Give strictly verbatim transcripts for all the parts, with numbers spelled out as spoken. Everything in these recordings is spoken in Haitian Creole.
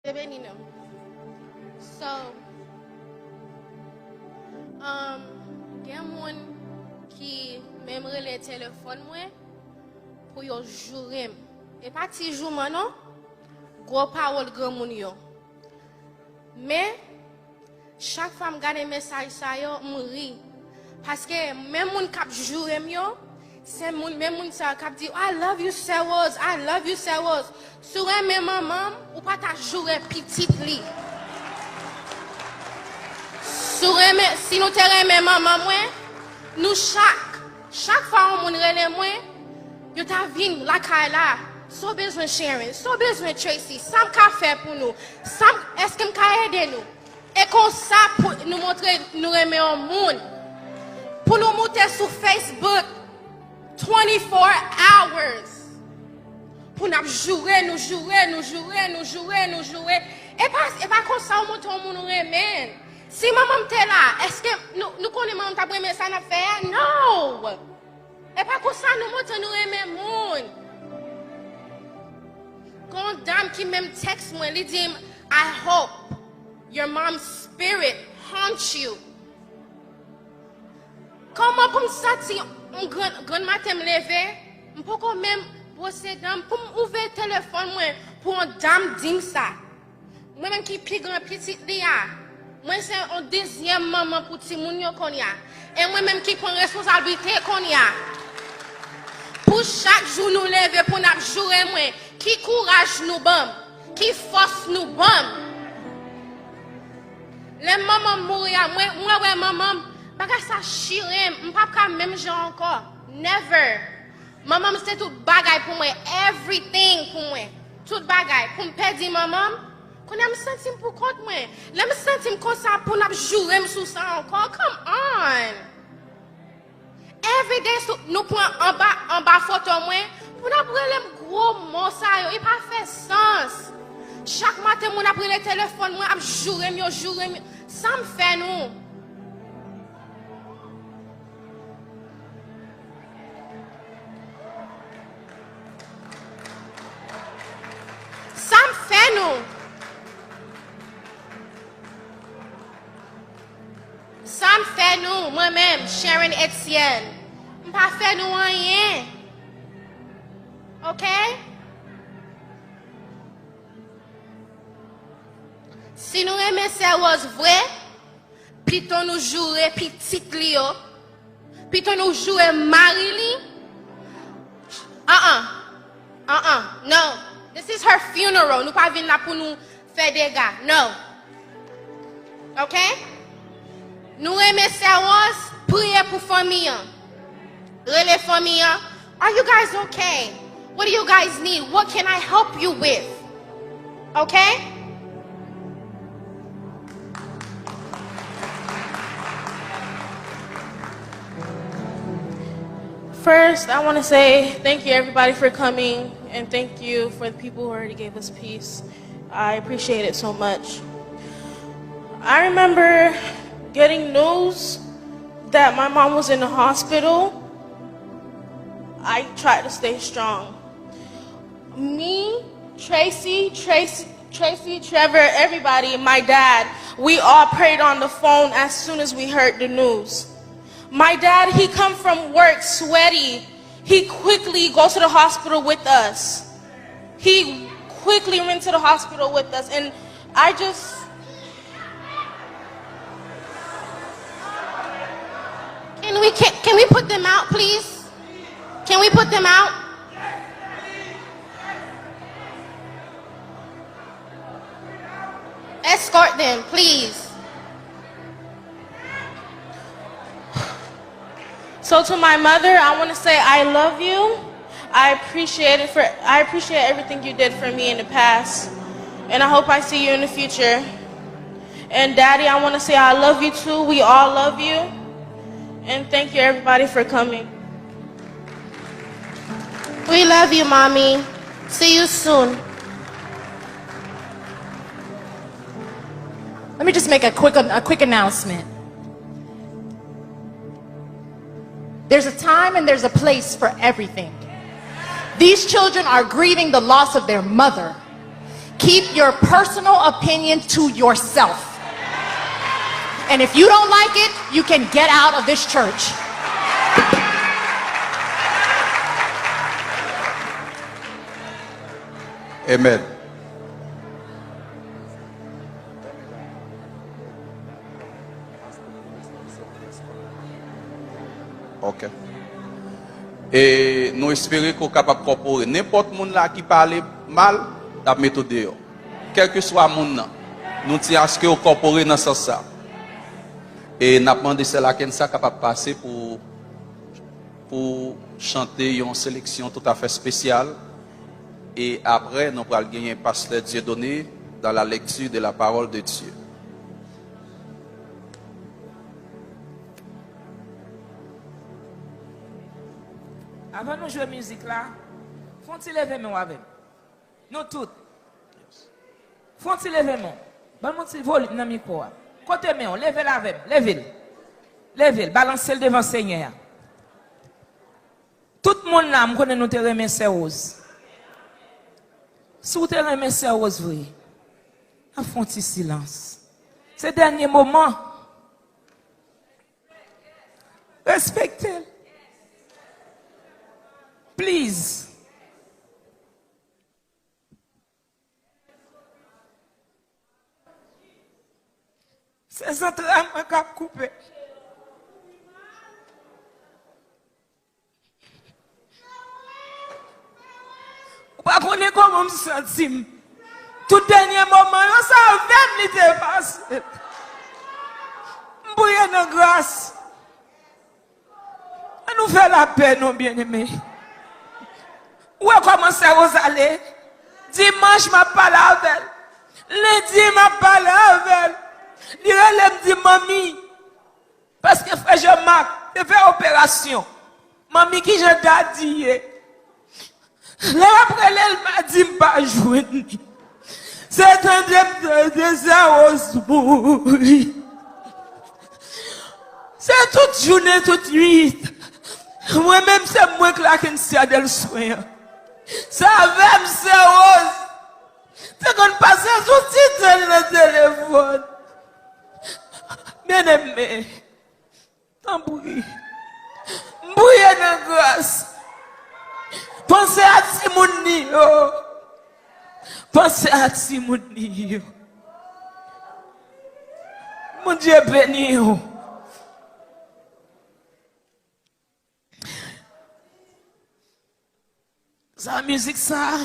Bondye beni nou. So, um, gen moun ki menm rele telefòn mwen pou yo joure m. E pa ti jouman non, gwo pawòl granmoun yo. Men, chak fwa m gade mesaj sa yo, m ri. Paske menm moun k ap joure m yo, se moun, menm moun sa yo k ap di, "I love you, Sè Rose, I love you, Sè Rose." Si w renmen manman m, ou pa ta joure pitit li. Si w renmen, si nou te renmen manman mwen, nou chak, chak fwa yon moun rele mwen, yo ta vin lakay la. Sa w bezwen, Sharon? Sa w bezwen, Tracy? Sa m ka fè pou nou? Sa m, èske m ka ede nou? E konsa pou nou montre nou renmen yon moun. Pou nou moute sou Facebook twenty-four hours. Pou n ap joure, nou joure, nou joure, nou joure, nou joure. E pa, e pa konsa w montre yon moun ou renmen. Si manman m te la, èske nou, nou konnen manman m t ap renmen sa n ap fè a? No! E pa konsa nou montre nou renmen moun. Gon dam ki menm tèks mwen, li di m, "I hope your mom's spirit haunts you." Kòman pou m santi m grann, grann maten m leve, m poko menm bwose dan m, pou m ouvè telefòn mwen, pou yon dam di m sa. Mwen menm ki pi gran pitit li a, mwen se yon dezyèm manman pou timoun yo kounye a. E mwen menm ki pran responsablite kounye a. Pou chak jou nou leve pou n ap joure mwen, ki kouraj nou ban m, ki fòs nou ban m. Lè manman m mouri a, mwen, mwen wè manman m, bagay sa chire m, m p ap ka menm jan ankò. Never. Manman m se tout bagay pou mwen, everything pou mwen. Tout bagay. Pou m pèdi manman m, kounye a m santi m pou kont mwen. Lè m santi m konsa, pou n ap joure m sou sa ankò, come on! Everyday sou, nou pran anba, anba foto mwen, pou n ap rele m gwo mo sa yo, e pa fè sans. Chak maten, moun ap rele telefòn mwen, ap joure m, yo joure m. Sa m fè nou? Sa m fè nou? Sa m fè nou, mwen menm, Sharon Etienne? M pa fè nou anyen. Oke? Si nou renmen Sè Rose vre, pito nou joure pitit li yo, pito nou joure mari li. An-an. An-an. No. This is her funeral. Nou pa vin la pou nou fè dega. No. Oke? Nou renmen Sè Rose, priye pou fanmi an. Rele fanmi an. Are you guys okay? What do you guys need? What can I help you with? Okay? First, I want to say thank you, everybody, for coming, and thank you for the people who already gave us peace. I appreciate it so much. I remember getting news that my mom was in the hospital. I tried to stay strong. Me, Tracy, Tracy, Tracy, Trevor, everybody, my dad, we all prayed on the phone as soon as we heard the news. My dad, he come from work sweaty. He quickly go to the hospital with us. He quickly went to the hospital with us. And I just Can we, can, can we put them out, please? Can we put them out? Escort them, please. So to my mother, I want to say I love you. I appreciate it for I appreciate everything you did for me in the past, and I hope I see you in the future. And Daddy, I want to say I love you too. We all love you, and thank you everybody for coming. We love you, Mommy. See you soon. Let me just make a quick a quick announcement. There's a time and there's a place for everything. These children are grieving the loss of their mother. Keep your personal opinion to yourself. And if you don't like it, you can get out of this church. Amen. Ok. E nou espere ke w kapab kòpore. Nenpòt moun la ki pale mal, n ap mete w deyò. Kèlkeswa moun nan, nou di aske w kòpore nan sans sa. E n ap mande sè Lakensa kapab pase pou, pou chante yon seleksyon toutafè espesyal. E apre, nou pral genyen pastè Dieudonné dans la lecture de la parole de Dieu. Avan nou jwe mizik la, fè yon ti leve men w avè m. Nou tout. Fè yon ti leve men w. Ban m yon ti volim nan mikwo a. Kote men w? Leve l avè m. Leve l. Leve l. Balanse l devan Senyè a. Tout moun la, m konnen nou te renmen Sè Rose. Si w te renmen Sè Rose vre, n ap fè yon ti silans. Se dènye moman. Respekte l. Please. Se zantray mwen k ap koupe. Ou pa konnen kòman m santi m. Tout dènye moman yo, se avè m li te pase. M priye nan gras. Ann nou fè lapè non, byeneme. Ou wè kòman Sè Rose ale? Dimanch m ap pale avè l. Lendi m ap pale avè l. Li rele m di, "Manmi," paske frè Jean Marc te fè operasyon. "Manmi, kijan dadi ye?" Lè m ap rele l madi, m pa jwenn li. Se tande m tande Sè Rose mouri. Se tout jounen, tout nwit. Mwen menm, se mwen k lakensya dèl swen an. Se avè m, Sè Rose. Te konn pase sou ti tan nan telefòn. Byeneme. Tanpri. M priye nan gras. Panse a timoun li yo. Panse a timoun li yo. Bondye beni w. Sa mizik sa,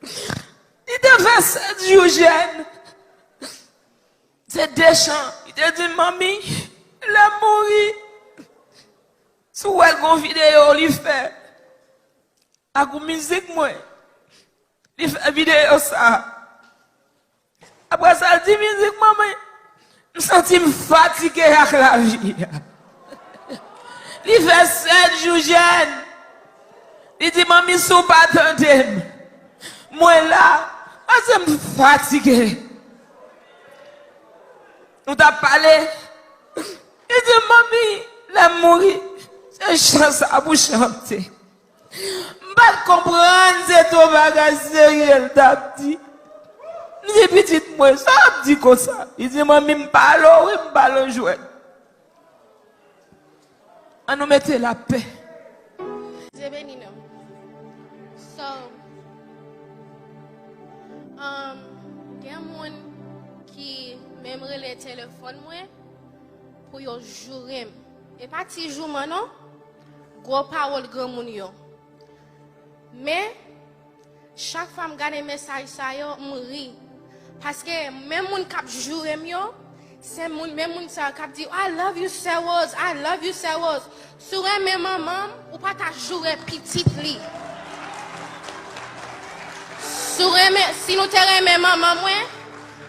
li te fè sèt jou jèn. Se de chan. Li te di, "Manmi, lè m mouri." Si w wè l gon videyo li fè ak yon mizik mwen, li fè videyo sa. Apre sa, l di, "Mizik manmi, m santi m fatige ak lavi a." Li fè sèt jou jèn. Li di, "Manmi, si w pa tande m, mwen la, paske m fatige." Nou t ap pale. Li di, "Manmi, lè m mouri, se chan sa pou chante." M pa t konprann se t yon bagay serye l t ap di. M di, "Pitit mwen, sa w ap di konsa?" Li di, "Manmi, m pale w wi, m pale w jwèt." Ann nou mete lapè. Bondye beni nou. So, um, gen moun ki menm rele telefòn mwen pou yo joure m. E pa ti jouman non. Gwo pawòl granmoun yo. Men, chak fwa m gade mesaj sa yo, m ri. Paske menm moun k ap joure m yo, se moun, menm moun sa yo k ap di, "I love you, Sè Rose, I love you, Sè Rose." Si w renmen manman m, ou pa ta joure pitit li. Si w renmen, si nou te renmen manman mwen,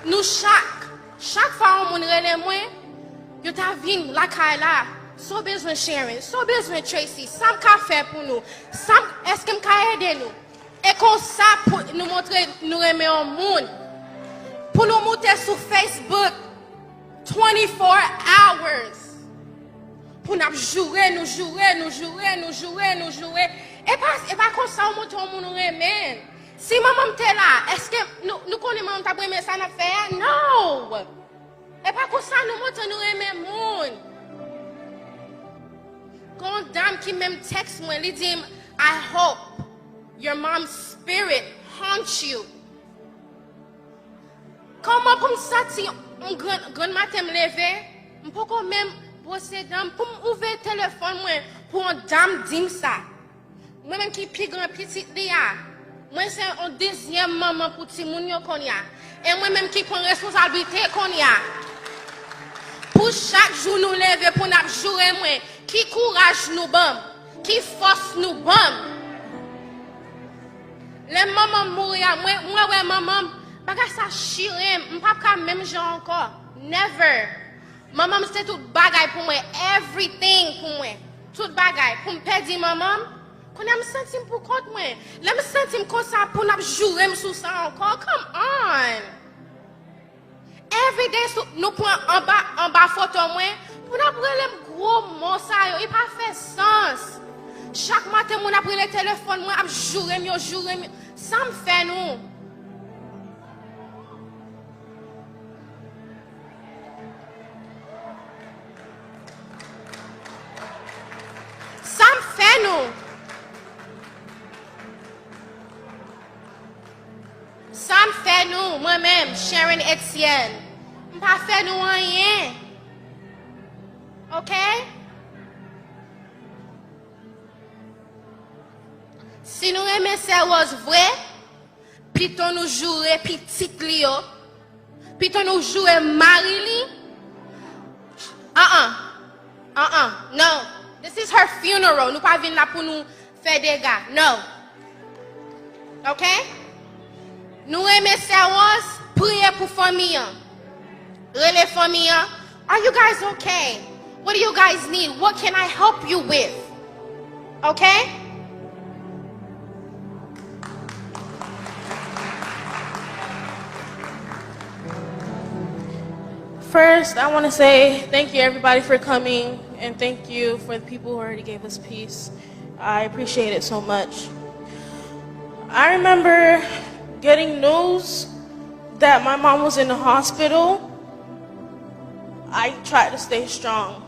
nou chak, chak fwa yon moun rele mwen, yo ta vin lakay la. Sa w bezwen Sharon? Sa w bezwen Tracy? Sa m ka fè pou nou? Sa m, èske m ka ede nou? E konsa pou nou montre nou renmen yon moun. Pou nou moute sou Facebook twenty-four hours. Pou n ap joure, nou joure, nou joure, nou joure, nou joure. E pa, e pa konsa w montre yon moun ou renmen. Si manman m te la, èske nou, nou konnen manman m t ap renmen sa n ap fè a? No! E pa konsa nou montre nou renmen moun. Gon dam ki menm tèks mwen, li di m, "I hope your mom's spirit haunt you." Kòman pou m santi m grann, grann maten m leve, m poko menm bwose dan m, pou m ouvè telefòn mwen, pou yon dam di m sa. Mwen menm ki pi gran pitit li a, mwen se yon dezyèm manman pou timoun yo kounye a. E mwen menm ki pran responsablite kounye a. Pou chak jou nou leve pou n ap joure mwen, ki kouraj nou ban m, ki fòs nou ban m. Lè manman m mouri a, mwen, mwen wè manman m, bagay sa chire m, m p ap ka menm jan ankò. Never. Manman m se tout bagay pou mwen, everything pou mwen. Tout bagay. Pou m pèdi manman m, kounye a m santi m pou kont mwen. Lè m santi m konsa pou n ap joure m sou sa ankò, come on! Everyday sou, nou pran anba, anba foto mwen, pou n ap rele m gwo mo sa yo, e pa fè sans. Chak maten moun ap rele telefòn mwen, ap joure m, yo joure m, sa m fè nou? Sa m fè nou? Sa m fè nou, mwen menm, Sharon Etienne? M pa fè nou anyen. Ok? Si nou renmen Sè Rose vre, pito nou joure pitit li yo, pito nou joure mari li. An an. An an. No. This is her funeral. Nou pa vin la pou nou fè dega. No. Ok? Nou renmen Sè Rose, priye pou fanmi an. Rele fanmi an. Are you guys okay? What do you guys need? What can I help you with? Okay? First, I want to say thank you, everybody, for coming, and thank you for the people who already gave us peace. I appreciate it so much. I remember getting news that my mom was in the hospital. I tried to stay strong.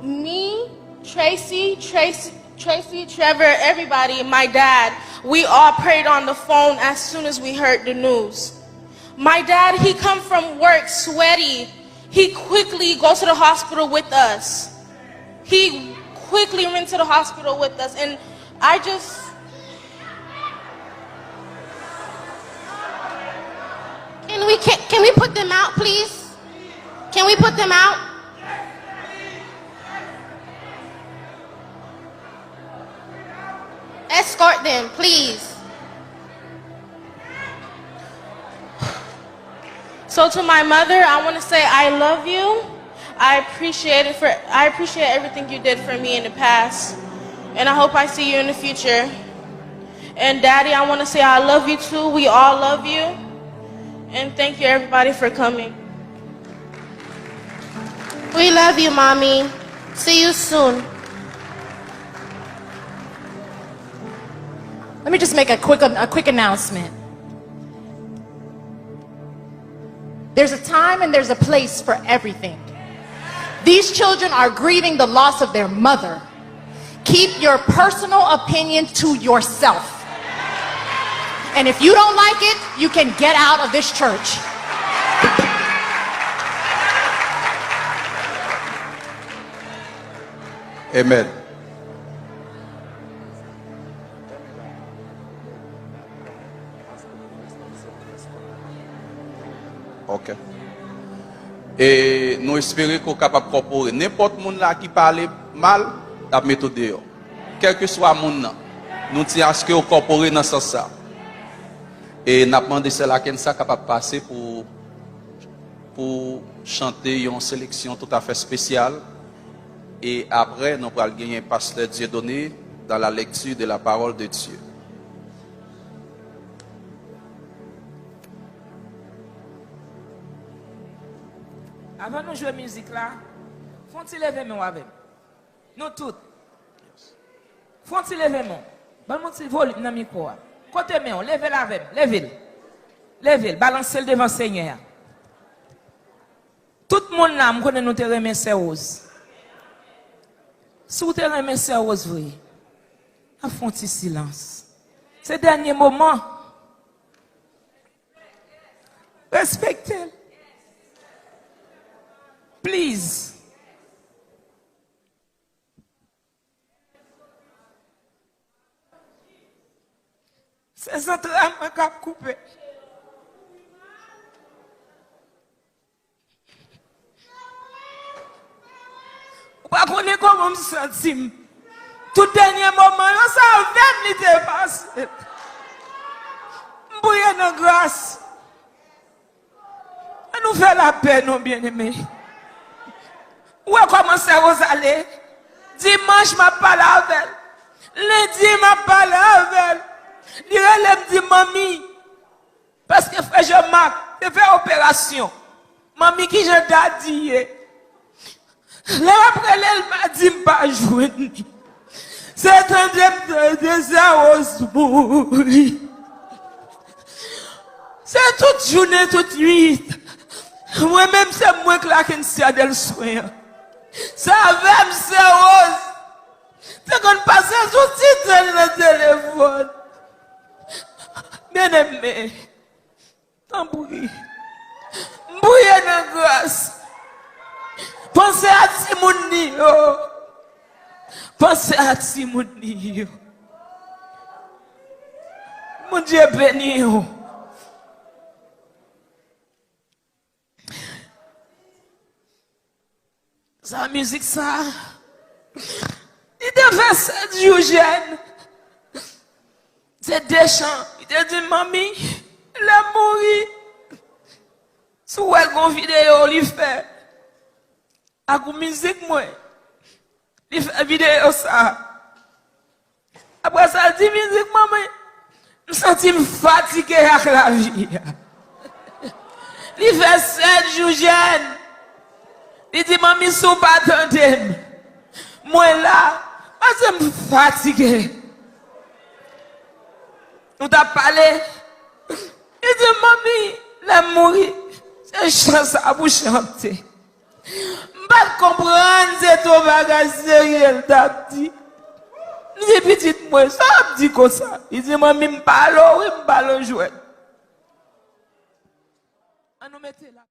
Me, Tracy, Tracy, Tracy, Trevor, everybody, my dad, we all prayed on the phone as soon as we heard the news. My dad, he come from work sweaty. He quickly go to the hospital with us. He quickly went to the hospital with us, and I just Can we, can, can we put them out, please? Can we put them out? Escort them, please. So to my mother, I want to say I love you. I appreciate it for I appreciate everything you did for me in the past, and I hope I see you in the future. And Daddy, I want to say I love you too. We all love you. And thank you everybody for coming. We love you, Mommy. See you soon. Let me just make a quick, a quick announcement. There's a time and there's a place for everything. These children are grieving the loss of their mother. Keep your personal opinion to yourself. And if you don't like it, you can get out of this church. Amen. Ok. E nou espere ke w kapab kòpore. Nenpòt moun la ki pale mal, n ap mete w deyò. Kèlkeswa moun nan, nou di aske w kòpore nan sans sa. E n ap mande sè Lakensa kapab pase pou, pou chante yon seleksyon toutafè espesyal. E apre, nou pral genyen pastè Dieudonné dans la lecture de la parole de Dieu. Avan nou jwe mizik la, fè yon ti leve men w avè m. Nou tout. Fè yon ti leve men w. Ban m yon ti volim nan mikwo a. Kote men w? Leve l avè m. Leve l. Leve l. Balanse l devan Senyè a. Tout moun la, m konnen nou te renmen Sè Rose. Si w te renmen Sè Rose vre, n ap fè yon ti silans. Se dènye moman. Respekte l. Please. Se zantray mwen k ap koupe. Ou pa konnen kòman m santi m. Tout dènye moman yo, se avè m li te pase. M priye nan gras. Ann nou fè lapè non, byeneme. Ou wè kòman Sè Rose ale? Dimanch, m ap pale avè l. Lendi, m ap pale avè l. Li rele m, di, "Manmi," paske frè Jean Marc te fè operasyon. "Manmi, kijan dadi ye?" Lè m ap rele l madi, m pa jwenn li. Se tande m tande Sè Rose mouri. Se tout jounen, tout nwit. Mwen menm, se mwen k lakensya dèl swen an. Se avè m, Sè Rose. Te konn pase sou ti tèl nan telefòn. Byeneme. Tanpri. M priye nan gras. Panse a timoun li yo. Panse a timoun li yo. Bondye beni w. Sa mizik sa, li te fè sèt jou jèn. Se de chan. Li te di, "Manmi, lè m mouri." Si w wè l gon videyo li fè ak yon mizik mwen, li fè videyo sa. Apre sa, l di, "Mizik manmi, m santi m fatige ak lavi a." Li fè sèt jou jèn. Li di, "Manmi, si w pa tande m, mwen la, paske m fatige." Nou t ap pale. Li di, "Manmi, lè m mouri, se chan sa pou chante." M pa t konprann se te yon bagay serye l t ap di. M di, "Pitit mwen, sa w ap di konsa?" Li di, "Manmi, m pale w wi, m pale w jwèt." An nou mete la.